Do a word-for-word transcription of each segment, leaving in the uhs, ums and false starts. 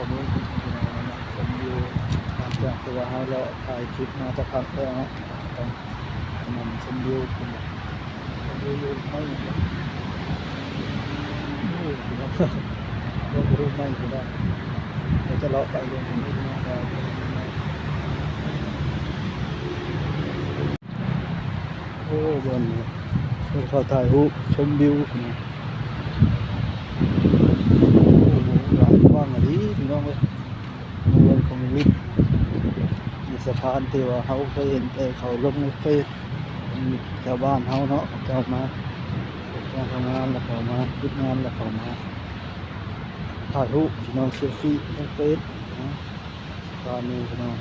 ชมวิว หลังจากที่ว่าเราถ่ายคลิปมาสักพักแล้วเนาะ ต้องนั่งชมวิว ชมวิวอยู่ไม่ โอ้โห เดี๋ยวจะรูปไม่ก็ได้ เดี๋ยวจะเลาะไปเรื่อยๆ โอ้ บนนี้ เพิ่นเขาถ่ายรูปชมวิวนะ โอ้โห หลายกว้างอะดีพี่น้องเอ้ย เมืองของลิฟต์ มีสะพานที่ว่าเฮาเคยเห็นแต่เขาลงในเฟซ แถวบ้านเฮาเนาะ เจ้ามา การทำงานแล้วเขามา หยุดงานแล้วเขามา ถ่ายรูปพี่น้อง เซลฟี่ลงเฟซนะ สะพานนี้พี่น้อง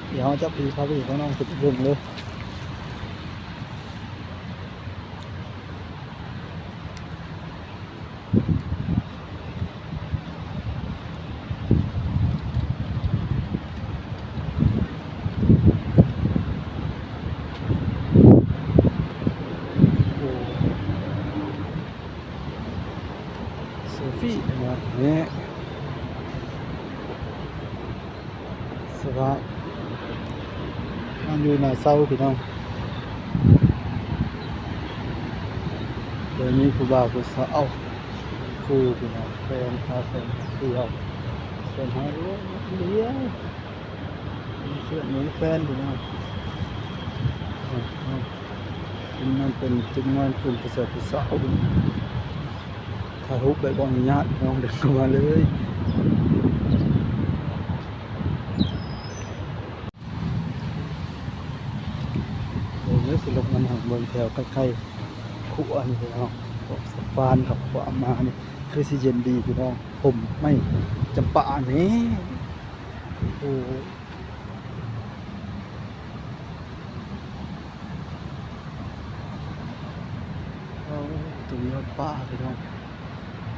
เดี๋ยวเฮาจะพาไปข้างนอกไปเบิ่งเลย เซลฟี่นะครับ เนี่ย สภาพ มันอยู่หน้าเซาพี่น้อง เดี๋ยวนี้ผู้บ่าวผู้สาว คู่พี่น้อง แฟนพาแฟนเที่ยว แฟนหาเรื่องเลี้ยง มีเพื่อนมีแฟนพี่น้อง อืม อืม มันเป็นจุดงานกลุ่มผู้สาวผู้สาว ถ่ายรูปแบบบ่อนุญาตพี่น้อง เดินเข้ามาเลย เบิ่งเด้อ สิลงมานั่งเบิ่งแถวใกล้ๆ ขัวนี่พี่น้อง พวกสะพานกับขัวมานี่ คือสิเย็นดีพี่น้อง ผมไม่จำปานี่ โอ้โห เอาตรงนี้ว่าป่าพี่น้อง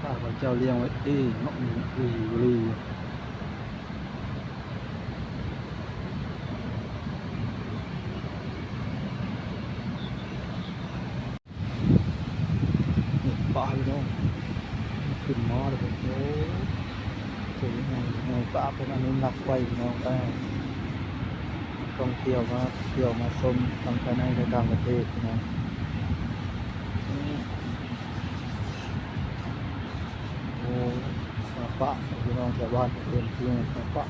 ป่าเขาเจ้าเลี้ยงไว้เองเนาะ อืม อืม อืม นี่ป่าพี่น้อง ขึ้นมาเลย โอ้ ถึงใน ในป่าเป็นอนุรักษ์ไว้พี่น้อง เออ ท่องเที่ยวมาเที่ยวมาชมทั้งภายในและต่างประเทศพี่น้อง โอ้ สาปะ พี่น้องแถวบ้านเอิ้นคือสาปะ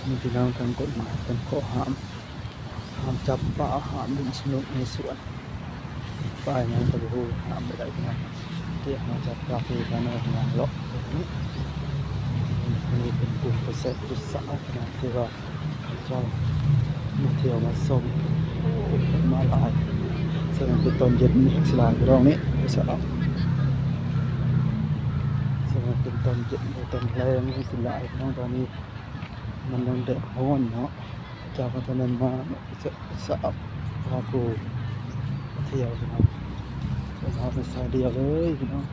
นี่พี่น้อง ตามกฎหมายเป็นข้อห้าม ห้ามจับปลา ห้ามเล่นสนุกในสวน ป้ายนั้นก็บ่ฮู้ ห้ามบ่ได้พี่น้อง เรียกมาจับปลา คือการออกงานเลาะแบบนี้ นี่เป็นกลุ่มผู้แซ่บผู้สาวนะ ที่ว่าเขาเจ้ามาเที่ยวมาชม โอ้ มาหลาย แสดงเป็นตอนเย็นนี่สิหลายพี่น้องนี่ ผู้สาว แสดงเป็นตอนเย็น ตอนแลงนี่สิหลายพี่น้อง ตอนนี้ มันยังแดดร้อนเนาะ เจ้าก็จะแม่นมาเนาะ จะ จะเอาพากูเที่ยวพี่น้อง จะพาไปสายเดียวเลยพี่น้อง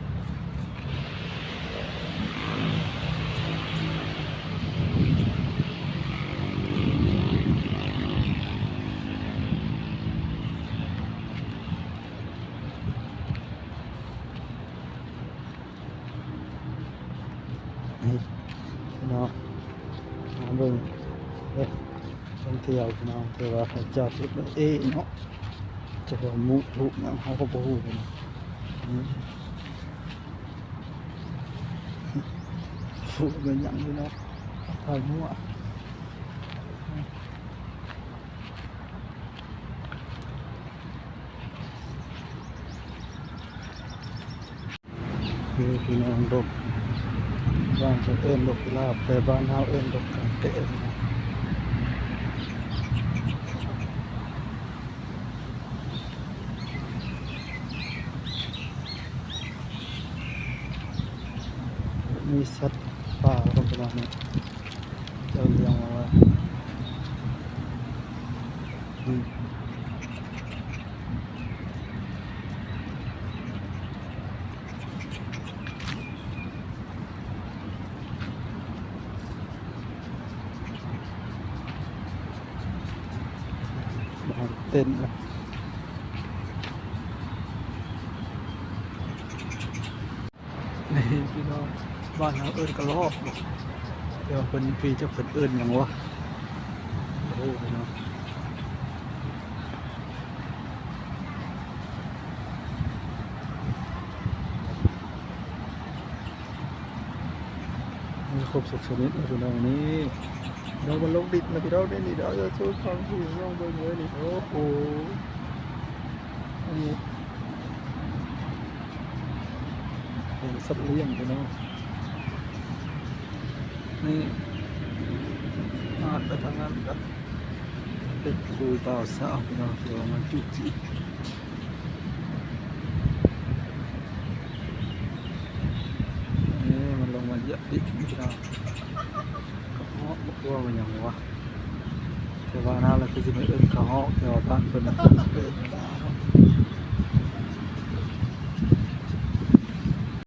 นี่พี่น้อง มาเบิ่งเด้อ ท่องเที่ยวพี่น้อง แต่ว่าเขาเจ้าเฮ็ดไว้เองเนาะ จะว่ามุลูกหยังเขาก็บ่ฮู้เลยนะ อืม ฮู้เป็นหยังพี่น้อง ถ่ายมั่ว นี่พี่น้อง ดอก บ้านเขาเอิ้นดอกกุหลาบ แต่บ้านเฮาเอิ้นดอกกาแฟ มีสัตว์ป่าก็ประมาณนี้ เจ้าเลี้ยงเอาไว้ อืม เต้นละ นี่พี่น้อง บ้านเฮาเอิ้นกะลอกบ่ แต่ว่าเพิ่น พี่เจ้าเพิ่นเอิ้นหยังวะ โอ้พี่น้อง มีครบทุกชนิดเลยพี่น้อง นี่ เรามาลงดินนะพี่น้อง นี่ นี่ เดี๋ยวจะสู้ฟังพี่น้องเบิ่งเลยนี่ โอ้โห อันนี้เป็นสัตว์เลี้ยงพี่น้อง นี่ อาดไปทางนั้นครับ เป็นคู่บ่าวสาวพี่น้อง เดี๋ยวมาจุจิ นี่มันลงมาเหยียบดินพี่น้อง กะเฮาะ บ่ฮู้ว่ามันหยังวะ แต่ว่าหน้าเราคือสิมาเอิ้นกะเฮาะ แต่ว่าบ้านเพิ่นน่ะเอิ้น